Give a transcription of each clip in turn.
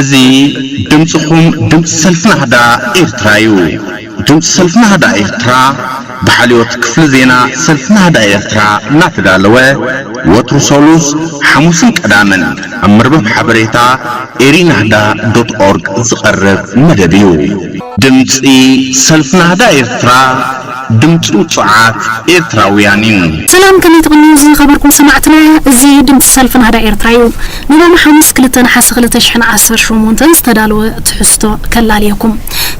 እዚ ድምፅኹም ድምፂ ሰልፊ ናህዳ ኤርትራ እዩ። ድምፂ ሰልፊ ናህዳ ኤርትራ ብሓልዮት ክፍሊ ዜና ሰልፊ ናህዳ ኤርትራ እናተዳለወ ወትሩ ሰሉስ፣ ሓሙስን ቀዳምን ኣብ መርበብ ሓበሬታ ኤሪናህዳ ዶት ኦርግ ዝቐርብ መደብ እዩ። ድምፂ ሰልፊ ናህዳ ኤርትራ፣ ድምፂ ውፁዓት ኤርትራውያን እዩ። ሰላም፣ ከመይ ትቕንዩ ዝኸበርኩም ሰማዕትና? እዚ ድምፂ ሰልፊ ናህዳ ኤርትራ እዩ። ንሎሚ ሓሙስ ክልተ ነሓሰ ክልተ ሽሕን ዓሰርተ ሸሞንተን ዝተዳለወ ትሕዝቶ ከላልየኩም።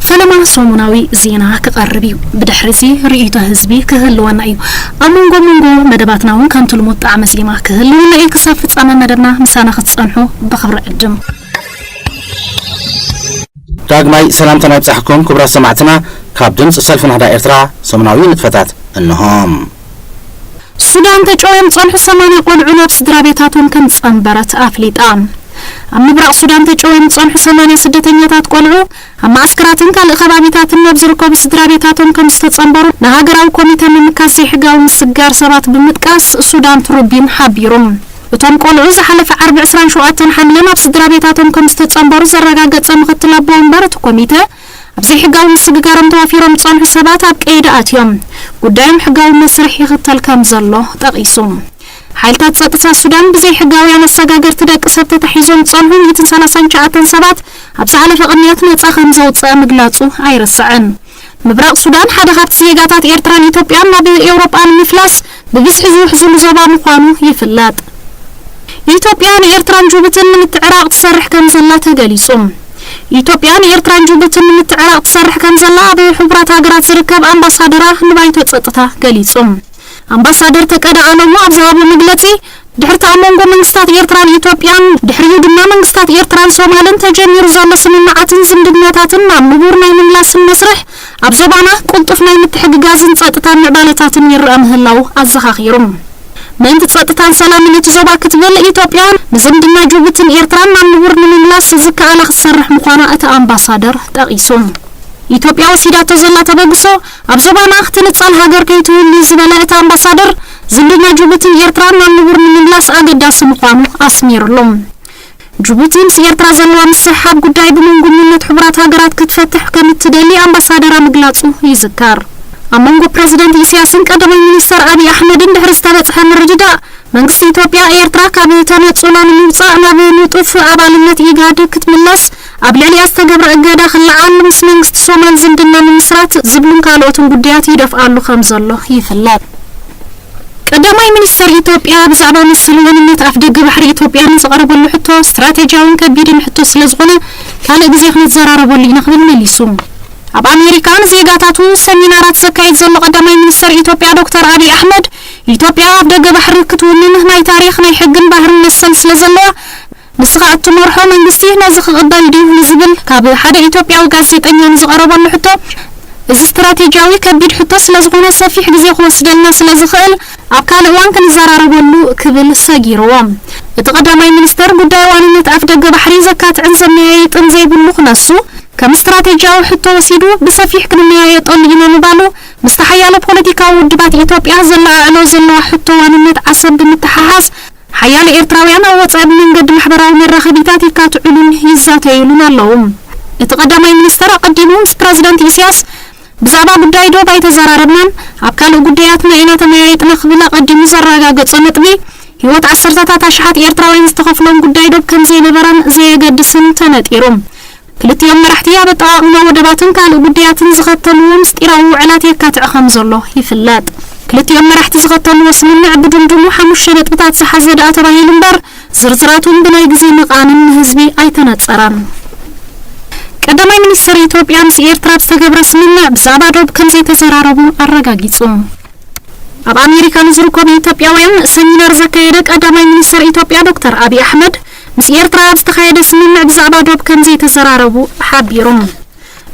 ፈለማ ሰሙናዊ ዜና ክቐርብ እዩ። ብድሕሪ እዚ ርእይቶ ህዝቢ ክህልወና እዩ። ኣብ መንጎ መንጎ መደባትና እውን ከምቲ ልሙድ ጣዕመ ዜማ ክህልወና እዩ። ክሳብ ፍጻመ መደብና ምሳና ክትጸንሑ ብኽብሪ ዕድም። ዳግማይ ሰላምታና ይብጻሕኩም ክቡራት ሰማዕትና። ካብ ድምፂ ሰልፊ ናህዳ ኤርትራ ሰሙናዊ ንጥፈታት እንሆ። ሱዳን ተጨውዮም ዝጸንሑ ሰማንያ ቆልዑ ናብ ስድራ ቤታቶም ከም ዝጸንበረት ኣፍሊጣ። ኣብ ምብራቕ ሱዳን ተጨውዮም ዝጸንሑ ሰማንያ ስደተኛታት ቆልዑ ኣብ መዓስከራትን ካልእ ከባቢታትን ናብ ዝርከቡ ስድራ ቤታቶም ከም ዝተጸንበሩ ንሃገራዊ ኮሚተ ምምካት ዘይሕጋዊ ምስግጋር ሰባት ብምጥቃስ ሱዳን ትሩቢን ሓቢሩ። እቶም ቆልዑ ዝሓለፈ ዓርቢ ዕስራን ሸውዓተን ሓምለ ናብ ስድራ ቤታቶም ከም ዝተጸንበሩ ዘረጋገጸ ምኽትል ኣቦ ወንበር እቲ ኮሚተ፣ ኣብ ዘይሕጋዊ ምስግጋሮም ተዋፊሮም ዝጸንሑ ሰባት ኣብ ቀይዲ ኣትዮም ጉዳዮም ሕጋዊ መስርሕ ይኽተል ከም ዘሎ ጠቒሱ። ሓይልታት ጸጥታ ሱዳን ብዘይሕጋውያን ኣሰጋገርቲ ደቂ ሰብ ተታሒዞም ዝጸንሑ ሚእትን ሰላሳን ትሽዓተን ሰባት ኣብ ዝሓለፈ ቅንያት ነጻ ከም ዘውጽአ ምግላጹ ኣይርስዕን። ምብራቕ ሱዳን ሓደ ካብቲ ዜጋታት ኤርትራን ኢትዮጵያን ናብ ኤውሮጳ ንምፍላስ ብብዝሒ ዝውሕዝሉ ዞባ ምዃኑ ይፍለጥ። ኢትዮጵያ ንኤርትራን ጅቡትን ንምትዕራቕ ትሰርሕ ከም ዘላ ተገሊጹ። ኢትዮጵያ ንኤርትራን ጅቡትን ንምትዕራቕ ትሰርሕ ከም ዘላ ኣብ ሕቡራት ሃገራት ዝርከብ ኣምባሳደራ ንባይቶ ጸጥታ ገሊጹ። ኣምባሳደር ተቀዳ ኣለሙ ኣብ ዝሃቦ መግለጺ፣ ድሕሪቲ ኣብ መንጎ መንግስታት ኤርትራን ኢትዮጵያን፣ ድሕሪኡ ድማ መንግስታት ኤርትራን ሶማልን ተጀሚሩ ዘሎ ስምምዓትን ዝምድናታትን ናብ ንቡር ናይ ምምላስን መስርሕ ኣብ ዞባና ቅልጡፍ ናይ ምትሕግጋዝን ጸጥታን ምዕባለታትን ይረኣ ምህላዉ ኣዘኻኺሩ። ምእንቲ ጸጥታን ሰላምን እቲ ዞባ ክትብል ኢትዮጵያ ንዝምድና ጅቡትን ኤርትራን ናብ ንቡር ንምምላስ ዝከኣላ ክትሰርሕ ምዃና እቲ ኣምባሳደር ጠቒሱ። ኢትዮጵያ ወሲዳቶ ዘላ ተበግሶ ኣብ ዞባና ክትንጸል ሃገር ከይትህሉ ዝበለ እቲ ኣምባሳደር፣ ዝምድና ጅቡትን ኤርትራን ናብ ንቡር ንምምላስ ኣገዳሲ ምዃኑ ኣስሚሩሉ። ጅቡቲ ምስ ኤርትራ ዘለዋ ምስሕሓብ ጉዳይ ብመንጎ ምነት ሕቡራት ሃገራት ክትፈትሕ ከም እትደሊ ኣምባሳደራ ምግላጹ ይዝከር። ኣብ መንጎ ፕረዚደንት ኢሳያስን ቀዳማይ ሚኒስተር ኣብይ ኣሕመድን ድሕሪ ዝተበጽሐ ምርድዳእ፣ መንግስቲ ኢትዮጵያ፣ ኤርትራ ካብ ተነጽሎ ንምውጻእ ናብ ንጡፍ ኣባልነት ኢጋድ ክትምለስ ኣብ ልዕሊኣ ዝተገብረ እገዳ ክለዓል፣ ምስ መንግስቲ ሶማል ዝምድና ምምስራት ዝብሉን ካልኦትን ጉዳያት ይደፍኣሉ ከም ዘሎ ይፍለጥ። ቀዳማይ ሚኒስተር ኢትዮጵያ ብዛዕባ መሰል ዋንነት ኣፍደገ ባሕሪ ኢትዮጵያ ንዝቐረበሉ ሕቶ ስትራቴጂያውን ከቢድን ሕቶ ስለ ዝኾነ ካልእ ግዜ ክንዘራረበሉ ኢና ክብል መሊሱ። ኣብ ኣሜሪካ ንዜጋታቱ ሰሚናራት ዘካይድ ዘሎ ቀዳማይ ሚኒስተር ኢትዮጵያ ዶክተር ኣብይ ኣሕመድ፣ ኢትዮጵያ ኣፍደገ ባሕሪ ክትውንን ናይ ታሪኽ፣ ናይ ሕግን ባህርን መሰል ስለ ዘለዋ፣ ንስኻ እትመርሖ መንግስቲ ነዚ ክቕበል ድዩ ንዝብል ካብ ሓደ ኢትዮጵያዊ ጋዜጠኛ ንዝቐረበሉ ሕቶ፣ እዚ ስትራቴጂያዊ ከቢድ ሕቶ ስለ ዝኾነ ሰፊሕ ግዜ ክወስደልና ስለ ዝኽእል ኣብ ካልእ እዋን ክንዘራረበሉ ክብል ሰጊርዎ። እቲ ቀዳማይ ሚኒስተር ጉዳይ ዋንነት ኣፍደገ ባሕሪ ዘካትዕን ዘመያየጥን ዘይብሉ ክነሱ፣ ከም ስትራቴጂያዊ ሕቶ ወሲዱ ብሰፊሕ ክንመያየጠሉ ኢና ምባሉ፣ ምስቲ ሓያሎ ፖለቲካዊ ውድባት ኢትዮጵያ ዘለዓዕሎ ዘለዋ ሕቶ ዋንነት ዓሰብ ብምትሓሓዝ፣ ሓያሎ ኤርትራውያን ኣብ ወጻኢ ብመንገዲ ማሕበራዊ መራኸቢታት ይካትዑሉን ይዛተዩሉን ኣለዉ። እቲ ቀዳማይ ሚኒስተር ኣቐዲሙ ምስ ፕረዚደንት ኢሳያስ ብዛዕባ ጉዳይ ዶብ ኣይተዘራረብናን፣ ኣብ ካልእ ጉዳያትና ኢና ተመያይጥና ክብል ኣቐዲሙ ዘረጋገጾ ነጥቢ፣ ህይወት ዓሰርተታት ኣሽሓት ኤርትራውያን ዝተኸፍሎም ጉዳይ ዶብ ከም ዘይነበረን ዘየገድስን ተነጢሩ። ክልቲኦም መራሕቲ ኣብ ኣጠቓቕማ ወደባትን ካልእ ጉዳያትን ዝኸተልዎ ምስጢራዊ ውዕላት የካትዕ ከም ዘሎ ይፍለጥ። ክልቲኦም መራሕቲ ዝኸተልዎ ስምምዕ ብድምድሙ ሓሙሽተ ነጥብታት ዝሓዘ ደኣ ተባሂሉ እምበር፣ ዝርዝራቱን ብናይ ግዜ መቓንን ንህዝቢ ኣይተነጸረን። ቀዳማይ ሚኒስተር ኢትዮጵያ ምስ ኤርትራ ኣብ ዝተገብረ ስምምዕ ብዛዕባ ዶብ ከም ዘይተዘራረቡ ኣረጋጊጹ። ኣብ ኣሜሪካ ንዝርከቡ ኢትዮጵያውያን ሰሚናር ዘካየደ ቀዳማይ ሚኒስተር ኢትዮጵያ ዶክተር ኣብይ ኣሕመድ፣ ምስ ኤርትራ ኣብ ዝተኻየደ ስምምዕ ብዛዕባ ዶብ ከም ዘይተዘራረቡ ሓቢሩ።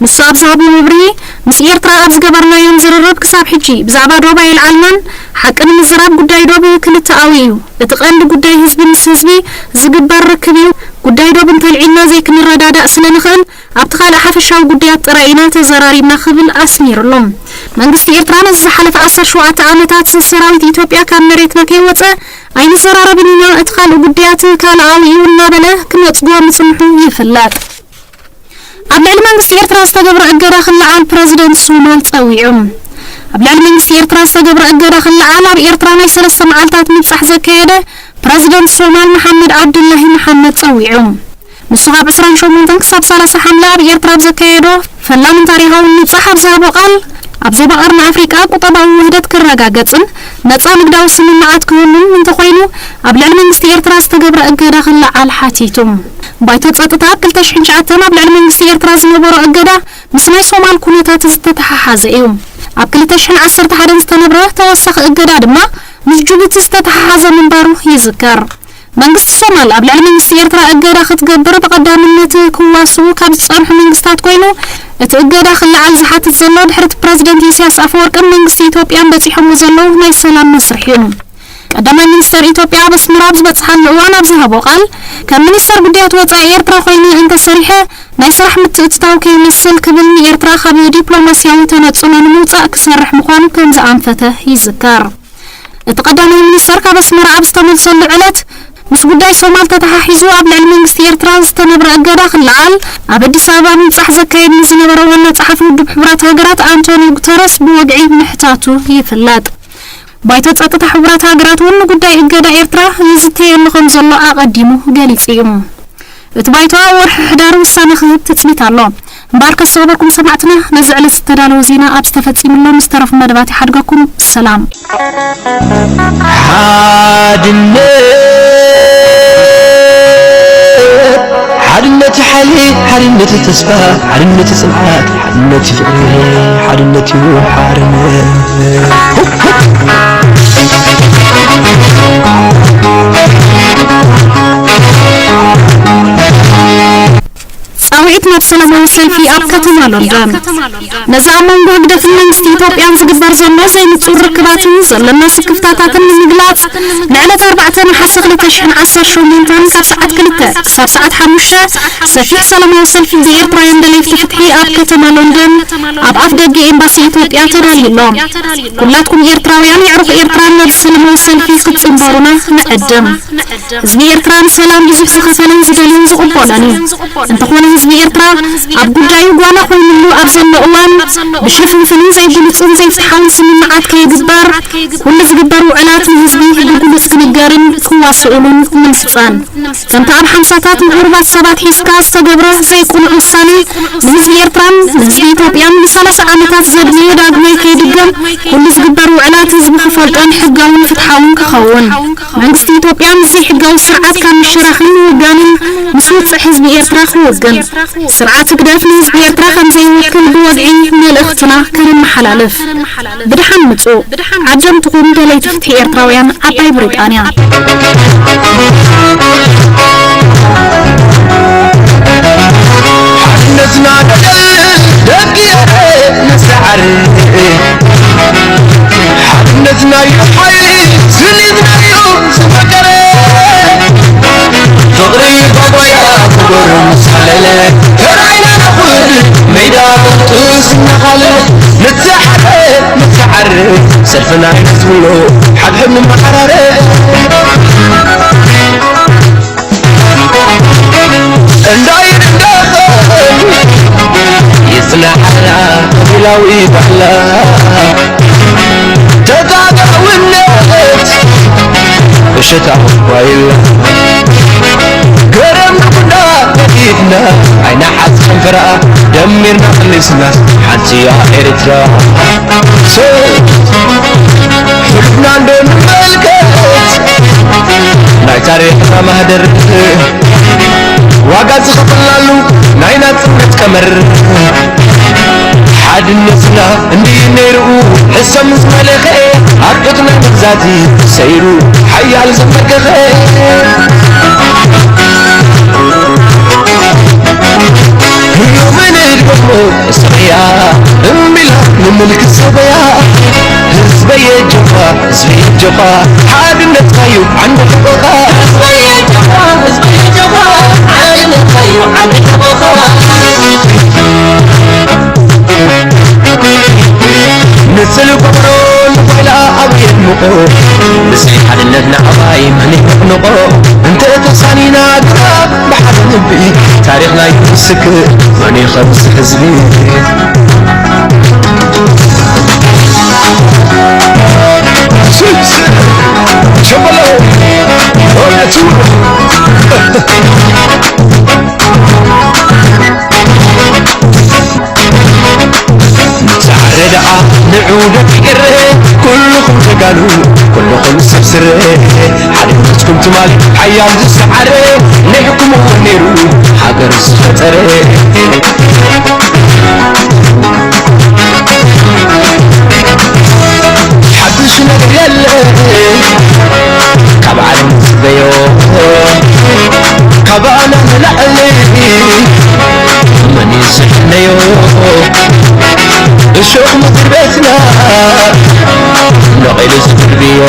ንሱ ኣብ ዝሃቦ መብርሂ፣ ምስ ኤርትራ ኣብ ዝገበርናዮም ዝርርብ ክሳብ ሕጂ ብዛዕባ ዶብ ኣይልዓልናን። ሓቂ ንምዝራብ ጉዳይ ዶብ ክልተኣዊ እዩ። እቲ ቀንዲ ጉዳይ ህዝቢ ምስ ህዝቢ ዝግበር ርክብ እዩ። ጉዳይ ዶብ እንተልዒልና ዘይክንረዳዳእ ስለ ንኽእል፣ ኣብቲ ካልእ ሓፈሻዊ ጉዳያት ጥራይ ኢና ተዘራሪብና ክብል ኣስሚሩሎም። መንግስቲ ኤርትራ ነዚ ዝሓለፈ ዓሰርተ ሸውዓተ ዓመታት ሰራዊት ኢትዮጵያ ካብ መሬትና ከይወጸ ኣይንዘራረብን ኢና፣ እቲ ካልእ ጉዳያት ካልኣዊ እዩ እናበለ ክነጽጎ ምጽንሑ ይፍለጥ። ኣብ ልዕሊ መንግስቲ ኤርትራ ዝተገብረ እገዳ ክለዓል ፕረዚደንት ሶማል ጸዊዑ። ኣብ ልዕሊ መንግስቲ ኤርትራ ዝተገብረ እገዳ ክለዓል ኣብ ኤርትራ ናይ ሰለስተ መዓልታት ምብጻሕ ዘካየደ ፕረዚደንት ሶማል መሓመድ ዓብዱላሂ መሓመድ ጸዊዑ። ንሱ ካብ ዕስራን ሸሞንተን ክሳብ ሰላሳ ሓምለ ኣብ ኤርትራ ኣብ ዘካየዶ ፈላምን ታሪኻውን ምብጻሕ ኣብ ዝሃቦ ቃል፣ ኣብ ዞባ ቀርኒ ኣፍሪቃ ቁጠባዊ ውህደት ክረጋገጽን ነጻ ንግዳዊ ስምምዓት ክህሉን እንተኾይኑ፣ ኣብ ልዕሊ መንግስቲ ኤርትራ ዝተገብረ እገዳ ክለዓል ሓቲቱ። ባይቶ ጸጥታ ኣብ ክልተ ሽሕን ትሽዓተን ኣብ ልዕሊ መንግስቲ ኤርትራ ዝነበሮ እገዳ ምስ ናይ ሶማል ኩነታት ዝተተሓሓዘ እዩ። ኣብ ክልተ ሽሕን ዓሰርተ ሓደን ዝተነብረ ተወሳኺ እገዳ ድማ ምስ ጅቡቲ ዝተተሓሓዘ ምንባሩ ይዝከር። መንግስቲ ሶማል ኣብ ልዕሊ መንግስቲ ኤርትራ እገዳ ክትገብር ብቐዳምነት ክዋስኡ ካብ ዝጸንሑ መንግስታት ኮይኑ፣ እቲ እገዳ ክለዓል ዝሓትት ዘሎ ድሕሪ እቲ ፕረዚደንት ኢሳያስ ኣፈወርቅን መንግስቲ ኢትዮጵያን በጺሖምዎ ዘለዉ ናይ ሰላም መስርሕ እዩ። ቀዳማይ ሚኒስተር ኢትዮጵያ ኣብ ኣስመራ ኣብ ዝበጽሓሉ እዋን ኣብ ዝሃቦ ቃል፣ ከም ሚኒስተር ጉዳያት ወጻኢ ኤርትራ ኮይነ እንተሰሪሐ፣ ናይ ስራሕ ምትእትታው ከይመስል ክብል ንኤርትራ ካብ ዲፕሎማስያዊ ተነጽሎ ንምውጻእ ክሰርሕ ምዃኑ ከም ዝኣንፈተ ይዝከር። እቲ ቀዳማይ ሚኒስተር ካብ ኣስመራ ኣብ ዝተመልሰሉ ዕለት፣ ምስ ጉዳይ ሶማል ተተሓሒዙ ኣብ ልዕሊ መንግስቲ ኤርትራ ዝተነብረ እገዳ ክለዓል ኣብ ኣዲስ ኣበባ ምብጻሕ ዘካየድ ንዝነበረ ዋና ጸሓፊ ውድብ ሕቡራት ሃገራት ኣንቶኒዮ ጉተረስ ብወግዒ ምሕታቱ ይፍለጥ። ባይቶ ጸጥታ ሕቡራት ሃገራት እውን ንጉዳይ እገዳ ኤርትራ ይዝተየሉ ከም ዘሎ ኣቐዲሙ ገሊጹ እዩ። እቲ ባይቶ ኣብ ወርሒ ሕዳር ውሳነ ክህብ ትጽቢት ኣሎ። እምበኣርከስ ዝኸበርኩም ሰማዕትና፣ ነዚ ዕለት ዝተዳለወ ዜና ኣብዚ ተፈጺሙ ኣሎ። ምስ ተረፉ መደባት ይሓድገኩም። ሰላም። ሓድነት፣ ሓድነት ሓይሊ፣ ሓድነት ተስፋ፣ ሓድነት ጽንዓት፣ ሓድነት ፍቕሪ፣ ሓድነት እዩ ሓርነት። ጻውዒት ናብ ሰላማዊ ሰልፊ ኣብ ከተማ ሎንደን። ነዚ ኣብ መንጎ ህግደፍን መንግስቲ ኢትዮጵያን ዝግበር ዘሎ ዘይንጹር ርክባትን ዘሎ ስክፍታታትን ንምግላጽ፣ ንዕለት ኣርባዕተ ነሓሰ ክልተ ሽሕን ዓሰርተ ሸሞንተን ካብ ሰዓት ክልተ ክሳብ ሰዓት ሓሙሽተ ሰፊሕ ሰላማዊ ሰልፊ ብኤርትራውያን ደለይቲ ፍትሒ ኣብ ከተማ ሎንደን ኣብ ኣፍ ደገ ኤምባሲ ኢትዮጵያ ተዳልዩ ኣሎ። ኩላትኩም ኤርትራውያን የዕሩኽ ኤርትራ ነዚ ሰላማዊ ሰልፊ ክትጽንበሩና ንዕድም። ህዝቢ ኤርትራ ንሰላም ብዙሕ ዝኸፈለን ዝደልዮን ዝቕበሎን እዩ። እንተኾነ ህዝቢ ኤርትራ ኣብ ጉዳዩ ጓና ኮይኑሉ ኣብ ዘሎ እዋን ብሽፍንፍንን ዘይግሉጽን ዘይፍትሓውን ስምምዓት ከይግበር፣ ኩሉ ዝግበር ውዕላት ንህዝቢ ብግሉጽ ክንገርን ክዋስኡሉን ንምሕጸን። ከምቲ ኣብ ሓምሳታት ንቑሩባት ሰባት ሒዝካ ዝተገብረ ዘይቅኑዕ ውሳነ ንህዝቢ ኤርትራን ንህዝቢ ኢትዮጵያን ንሰላሳ ዓመታት ዘድመየ ዳግማይ ከይድገም ኩሉ ዝግበር ውዕላት ህዝቢ ክፈልጦን ሕጋውን ፍትሓውን ክኸውን። መንግስቲ ኢትዮጵያ ምስ ዘይሕጋዊ ስርዓት ካብ ምሽራኽን ምውጋንን ምስ ውጽዕ ህዝቢ ኤርትራ ክውግን። ስርዓት ህግደፍ ንህዝቢ ኤርትራ ከም ዘይውክል ብወግዒ መልእኽትና ከነመሓላልፍ። ብደሓን ምጹ። ዓደምትኹም ደለይቲ ፍትሒ ኤርትራውያን ዓባይ ብሪጣንያ። ሓድነትና ደለል ደቂ ኤረ ንስዓር። ሓድነትና እዩ ሓይሊ፣ ስኒትና እዩ ዝፈቀረ። ፍቕሪ ባጓያ ክጎርም ሳለለ፣ ተራይና ንኹድ ሜዳ ጥስ እናኻለ። ንተሓረ ንተዓረ፣ ሰልፍና ይነዝብሎ ሓድሕድ ንመሓራረ። እንዳይ እንዳኸ ይጽናሓና ቀቢላዊ ባህላ። ተጋዳውነት እሸታ ባይላ። ገረም ኩና ከዲድና ኣይና ሓዝ ጨንፈራ። ደሚርና ቀሊስና ሓንቲ እያ ኤርትራ። ሕሉፍና እንዶ ንመልከት ናይ ታሪኽና ማህደር። ዋጋ ዝኸፈልናሉ ናይ ናጽነት ቀመር። ሓድነትና እንዲ ነይሩ ሕሰም ዝመለኸ። ኣርዑትና መግዛቲ ሰይሩ ሓያል ዘመከኸ። ህዩ ምንድሞ እስያ እምቢላ ንምልክ ሰበያ። ህዝበየ ጀባ፣ ህዝበየ ጀባ፣ ሓድነትና እዩ ዓንዲ ሕቆኻ። ህዝበየ ጀባ፣ ህዝበየ ጀባ፣ ሓድነትና እዩ ዓንዲ ሕቆኻ። ልገብሮ ንባይላ ኣብ የድምቆ፣ ብዘይ ሓድነትና ኣባይ መን ይሕንቆ? እንተ ተሳኒና ግና ብሓደ ልቢ፣ ታሪኽና ይምስክር፣ መን ይኸብስ ህዝቢ? ጻዕረ ደኣ ንዑ ደቂ ኤረ፣ ኩልኹም ጀጋኑ፣ ኩልኹም ሰብ ስረ፣ ሓድነትኩም ትማሊ ሓያል ዝሰዓረ፣ ንሕኩም እውን ነይሩ ሃገር ዝፈጠረ። ሓድሽ ነገር የለ ካብ ዓለም ዝበዮ፣ ካባና ንላዕሊ መን እዩ ዝሕነዮ? እሾኽ ምድሪ ቤትና ነቒሉ ዝድርብዮ።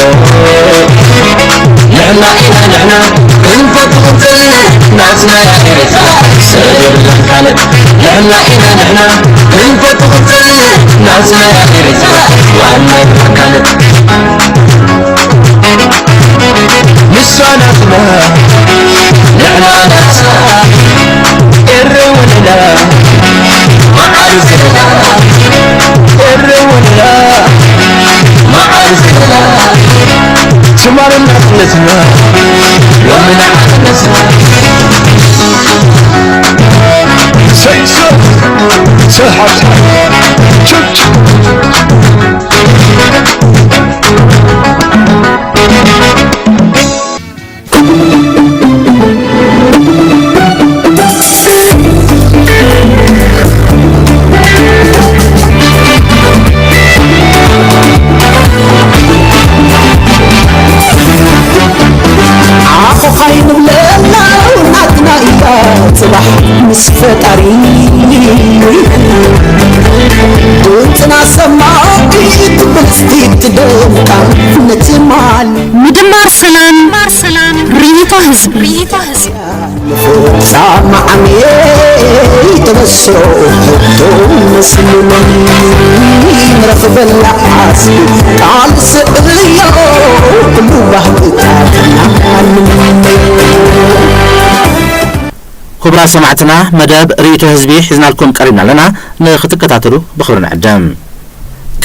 ንሕና ኢና ንሕና ክንፈቱ ክንጽሊ ናትና ኤርትራ ሰብ የብላን ካልእ። ንሕና ኢና ንሕና ክንፈቱ ክንጽሊ ናትና ኤርትራ ዋና ካልእ። ንሳ ናትና ንሕና ናትና ኤረ ወለላ መዓር ዘለና ኤረ ወለላ መዓር ዘለና ትማል ናጽነትና ሎሚ ናጽነትና። ሰይሰ ሰሓታ ችች ዓኾኻይ ንብለላ ናትና እያ ጽባሕ ምስ ፈጣሪ ድምፅና ሰማዒት ብልፅቲ ትደምቃ ነቲ ማል ምድማር ሰላም ርኢቶ ህዝቢ ርኢቶ ህዝቢ ዛማዓመየ ተበስሮ ሕቶ መስልሎም ንረኽበላ ዓስቢ ቃል ስዕብዮ ኩሉ ባህግታትና ንምነዮ። ክቡራት ሰማዕትና፣ መደብ ርእይቶ ህዝቢ ሒዝናልኩም ቀሪብና ኣለና። ንኽትከታተሉ ብኽብሪ ንዕድም።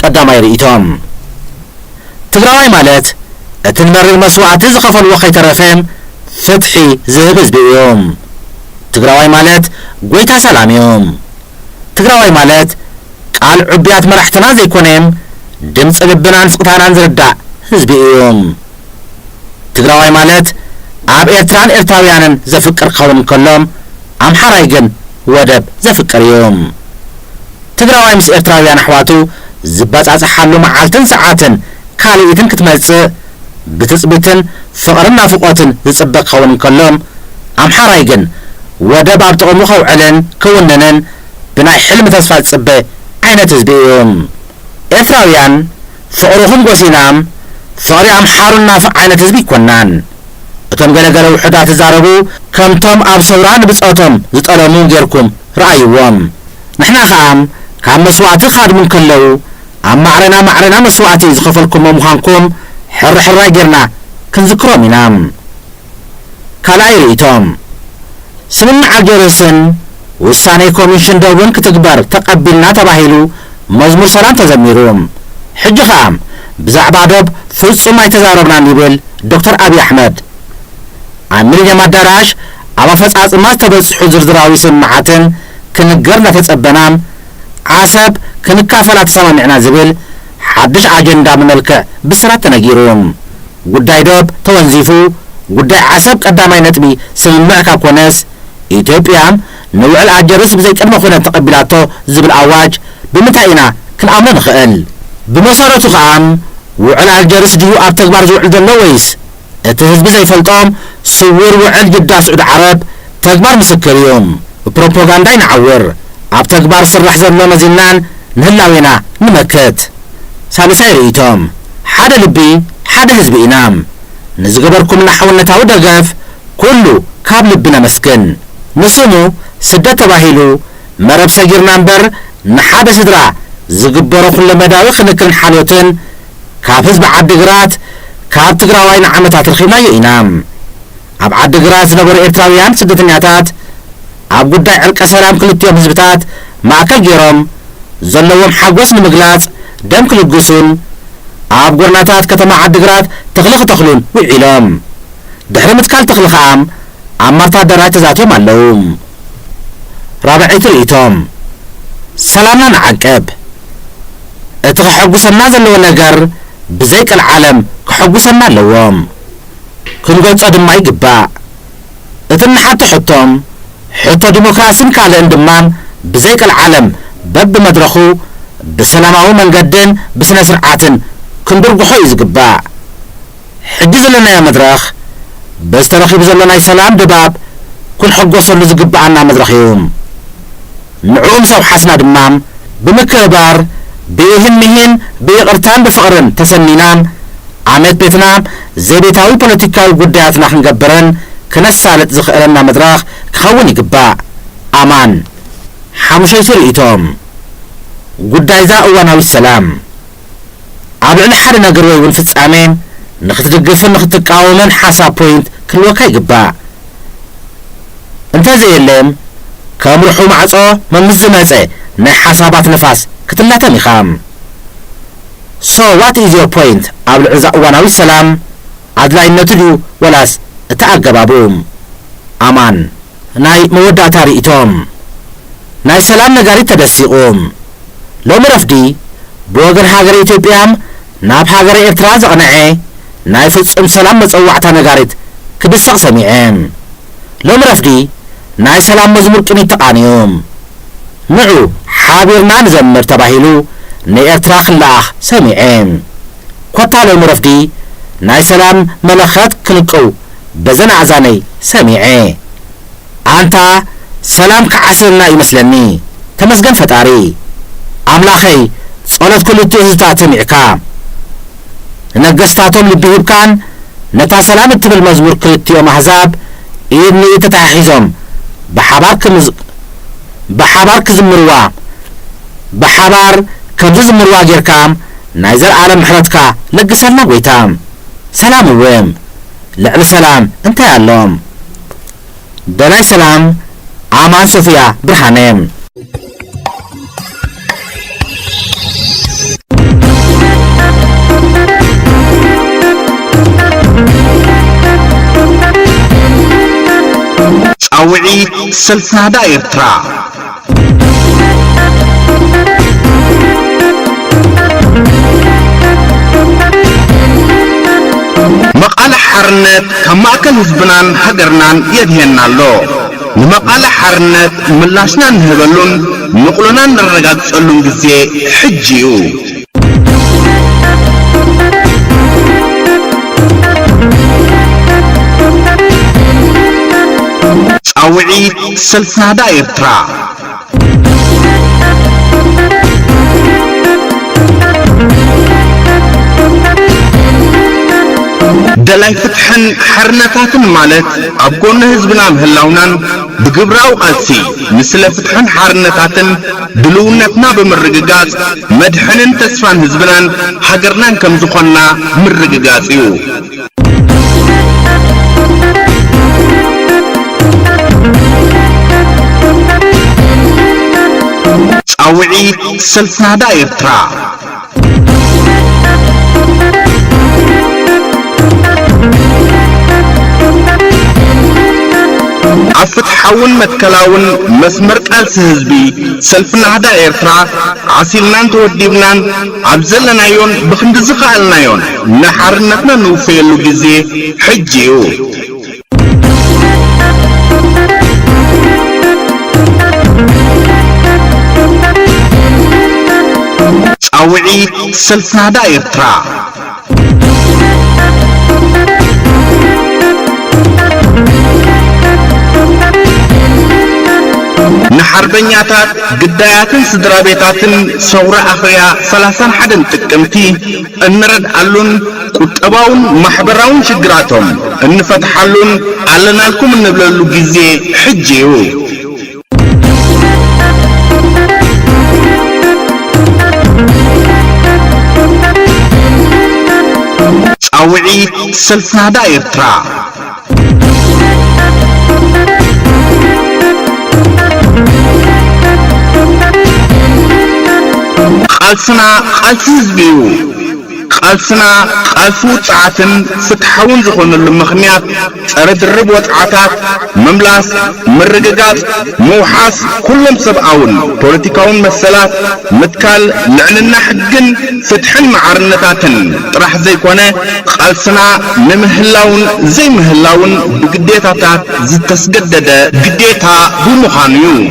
ቀዳማይ ርእይቶ። ትግራዋይ ማለት እቲ ንመሪር መስዋእቲ ዝኸፈልዎ ከይተረፈ ፍትሒ ዝህብ ህዝቢ እዩ። ትግራዋይ ማለት ጎይታ ሰላም እዩ። ትግራዋይ ማለት ቃል ዕቡያት መራሕትና ዘይኮነ፣ ድምፂ ልብናን ስቕታናን ዝርዳእ ህዝቢ እዩ። ትግራዋይ ማለት ኣብ ኤርትራን ኤርትራውያንን ዘፍቅር ክኸውን እንከሎ፣ ኣምሓራይ ግን ወደብ ዘፍቅር እዩ። ትግራዋይ ምስ ኤርትራውያን ኣሕዋቱ ዝበጻጽሓሉ መዓልትን ሰዓትን ካልኢትን ክትመጽእ ብትጽቢትን ፍቕርን ናፍቖትን ዝጽበ ክኸውን እንከሎ፣ ኣምሓራይ ግን ወደብ ኣብ ጥቕሙ ከውዕልን ክውንንን ብናይ ሕልሚ ተስፋ ዝጽበ ዓይነት ህዝቢ እዩ። ኤርትራውያን ፍቕርኹም ጎሲና፣ ፍቕሪ ኣምሓሩ ንናፍቕ ዓይነት ህዝቢ ኣይኮናን። እቶም ገለ ገለ ውሑዳት ዝዛረቡ ከምቶም ኣብ ሰውራ ንብጾቶም ዝጠለሙ ጌርኩም ረኣይዎም። ንሕና ኸኣ ካብ መስዋእቲ ክሃድሙ እንከለዉ ኣብ ማዕረና ማዕረና መስዋእቲ ዝኸፈልኩሞ ምዃንኩም ሕርሕራይ ጌርና ክንዝክሮም ኢና። ካልኣይ ርእይቶ፣ ስምምዕ ኣልጀርስን ውሳኔ ኮሚሽን ዶብን ክትግበር ተቐቢልና ተባሂሉ መዝሙር ሰላም ተዘሚሩ። ሕጂ ኸኣ ብዛዕባ ዶብ ፍጹም ኣይተዛረብናን ይብል ዶክተር ኣብይ ኣሕመድ። ኣብ ሚሊንየም ኣዳራሽ ኣብ ኣፈጻጽማ ዝተበጽሑ ዝርዝራዊ ስምምዓትን ክንገር እናተጸበና ዓሰብ ክንካፈላ ተሰማሚዕና ዝብል ሓድሽ ኣጀንዳ ብመልክዕ ብስራት ተነጊሩ። ጉዳይ ዶብ ተወንዚፉ ጉዳይ ዓሰብ ቀዳማይ ነጥቢ ስምምዕ ካብ ኮነስ፣ ኢትዮጵያ ንውዕል ኣልጀርስ ብዘይ ቅድመ ኩነት ተቐቢላቶ ዝብል ኣዋጅ ብምንታይ ኢና ክንኣምኖ ንኽእል? ብመሰረቱ ኸኣ ውዕል ኣልጀርስ ድዩ ኣብ ተግባር ዝውዕል ዘሎ ወይስ እቲ ህዝቢ ዘይፈልጦ ስዉር ውዕል ጅዳ ስዑዲ ዓረብ ተግባር ምስክር እዩ። ብፕሮፖጋንዳ ኣይንዓውር፣ ኣብ ተግባር ዝስራሕ ዘሎ መዚንናን ንህላዌና ንመክት። ሳልሳይ ርእይቶ፣ ሓደ ልቢ ሓደ ህዝቢ ኢና። ንዝገበርኩምልና ሓውነታዊ ደገፍ ኩሉ ካብ ልቢ ነመስግን። ንስሙ ስደት ተባሂሉ መረብ ሰጊርና እምበር ንሓደ ስድራ ዝግበሮ ኩለመዳያዊ ክንክን ሓልዮትን ካብ ህዝቢ ዓዲግራት፣ ካብ ትግራዋይ ንዓመታት ረኺብናዮ ኢና። ኣብ ዓዲግራት ዝነበሩ ኤርትራውያን ስደተኛታት ኣብ ጉዳይ ዕርቀ ሰላም ክልቲኦም ህዝብታት ማእከል ገይሮም ዘለዎም ሓጎስ ንምግላጽ ደም ክልግሱን ኣብ ጎደናታት ከተማ ዓዲግራት ተኽሊ ክተኽሉን ውዒሎም። ድሕሪ ምትካል ተኽሊ ከኣ ኣብ ማርታ ኣዳራሽ ተዛትዮም ኣለዉ። ራብዐይቲ ርእይቶ፣ ሰላምና ንዓቅብ። እቲ ከሐጉሰና ዘለዎ ነገር ብዘይ ቀልዓለም ከሐጉሰና ኣለዎ። ክንገልጾ ድማ ይግባእ። እቲ እንሓቶ ሕቶ፣ ሕቶ ዲሞክራሲን ካልእን ድማ ብዘይ ቀልዓለም በብመድረኹ ብሰላማዊ መንገድን ብስነ ስርዓትን ክንድርግሖ እዩ ዝግባእ። ሕጂ ዘለናዮ መድረኽ በዚ ተረኺቡ ዘሎ ናይ ሰላም ድባብ ክንሕጎሰሉ ዝግብኣና መድረኽ እዩ። ንዕኡ ምስ ኣውሓስና ድማ ብምክብባር፣ ብኢህን ምሂን፣ ብይቕርታን ብፍቕርን ተሰኒና ዓመት ቤትና ዘይቤታዊ ፖለቲካዊ ጉዳያትና ክንገብርን ክነሳልጥ ዝኽእለና መድረኽ ክኸውን ይግባእ። ኣማን። ሓሙሸይቲ ርእይቶ፣ ጉዳይዛ እዋናዊት ሰላም። ኣብ ልዕሊ ሓደ ነገር ወይ እውን ፍጻሜ ንኽትድግፍን ንኽትቃወምን ሓሳብ ፖይንት ክህልወካ ይግባእ። እንተዘየለ፣ ከም ርሑ ማዕጾ መምስ ዝመጸ ናይ ሓሳባት ነፋስ ክትላተም ኢኻ። So what is your point? ኣብ ልዕሊ እዛ እዋናዊት ሰላም ኣድላይነቱ ድዩ ወላስ እቲ ኣገባቡ? ኣማን። ናይ መወዳእታ ርእይቶ፣ ናይ ሰላም ነጋሪት ተደሲቑ። ሎሚ ረፍዲ ብወገን ሃገረ ኢትዮጵያ ናብ ሃገረ ኤርትራ ዘቕንዐ ናይ ፍጹም ሰላም መጸዋዕታ ነጋሪት ክድሰቕ ሰሚዐ። ሎሚ ረፍዲ ናይ ሰላም መዝሙር ቅኒት ተቓንዩ። ንዑ ሓቢርና ንዘምር ተባሂሉ ንኤርትራ ክለኣኽ ሰሚዐ። ኮታ ሎሚ ረፍዲ ናይ ሰላም መለኸት ክንቅው በዘን ኣእዛነይ ሰሚዐ። ኣንታ ሰላም ክዓስለና እዩ መስለኒ። ተመስገን ፈጣሪ። ኣምላኸይ ጸሎት ክልቲኡ ህዝብታት ሰሚዕካ። ንነገስታቶም ልቢ ሂብካን ነታ ሰላም እትብል መዝሙር ክልቲኦም ኣህዛብ ኢድ ንኢድ ተተሓሒዞም ብሓባር ክምዝ-፣ ብሓባር ክዝምርዋ፣ ብሓባር ከም ዝዝምርዋ ጌርካ ናይ ዘልኣለም ምሕረትካ ለግሰልና ጎይታ። ሰላም እወ፣ ልዕሊ ሰላም እንታይ ኣሎ? ደላይ ሰላም ኣማን ሶፍያ ብርሃነ። ጻውዒት ሰልፊ ናህዳ ኤርትራ። መቓልሕ ሓርነት ካብ ማእከል ህዝብናን ሃገርናን የድህየና ኣሎ። ንመቓልሕ ሓርነት ምላሽና እንህበሉን ንቕሎና እነረጋግጸሉን ግዜ ሕጂ እዩ። ጻውዒት ሰልፊ ናህዳ ኤርትራ። ደላይ ፍትሕን ሓርነታትን ማለት ኣብ ጎኒ ህዝብና ምህላውናን ብግብራዊ ቃልሲ ንስለ ፍትሕን ሓርነታትን ድልውነትና ብምርግጋጽ መድሕንን ተስፋን ህዝብናን ሃገርናን ከም ዝኾንና ምርግጋጽ እዩ። ጻውዒት ሰልፊ ናህዳ ኤርትራ። ኣብ ፍትሓውን መትከላውን መስመር ቃልሲ ህዝቢ ሰልፊ ናህዳ ኤርትራ ዓሲልናን ተወዲብናን ኣብ ዘለናዮን ብኽንዲ ዝኸኣልናዮን ንሓርነትና ንውፈየሉ ግዜ ሕጂ እዩ። ጻውዒት ሰልፊ ናህዳ ኤርትራ። ንሓርበኛታት፣ ግዳያትን ስድራ ቤታትን ሰውራ ኣኽርያ ሰላሳን ሓደን ጥቅምቲ እንረድኣሉን ቁጠባውን ማሕበራውን ሽግራቶም እንፈትሓሉን ኣለናልኩም እንብለሉ ግዜ ሕጂ እዩ። ውዒት ሰልፍና ዳ ኤርትራ። ቃልስና ቃልሲ ህዝቢ እዩ። ቃልስና ቃልሲ ውጽዓትን ፍትሓውን ዝኾነሉ ምኽንያት፣ ጸረ ድርብ ወጽዓታት ምምላስ፣ ምርግጋጽ፣ ምውሓስ ኩሎም ሰብኣውን ፖለቲካውን መሰላት፣ ምትካል ልዕልና ሕግን ፍትሕን ማዕርነታትን ጥራሕ ዘይኮነ፣ ቃልስና ንምህላውን ዘይምህላውን ብግዴታታት ዝተስገደደ ግዴታ ብምዃኑ እዩ።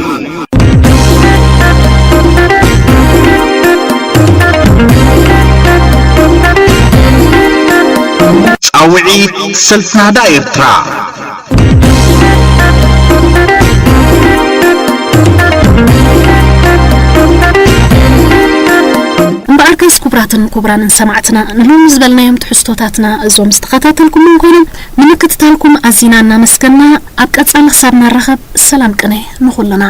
ጻውዒት ሰልፍና ዳ ኤርትራ። እምበኣርከስ ክቡራትን ክቡራንን ሰማዕትና፣ ንሎሚ ዝበልናዮም ትሕዝቶታትና እዞም ዝተኸታተልኩምዎም ኮይኖም፣ ንምክትታልኩም ኣዚና እናመስገና፣ ኣብ ቀጻሊ ክሳብ ንራኸብ ሰላም ቅነ ንኹልና።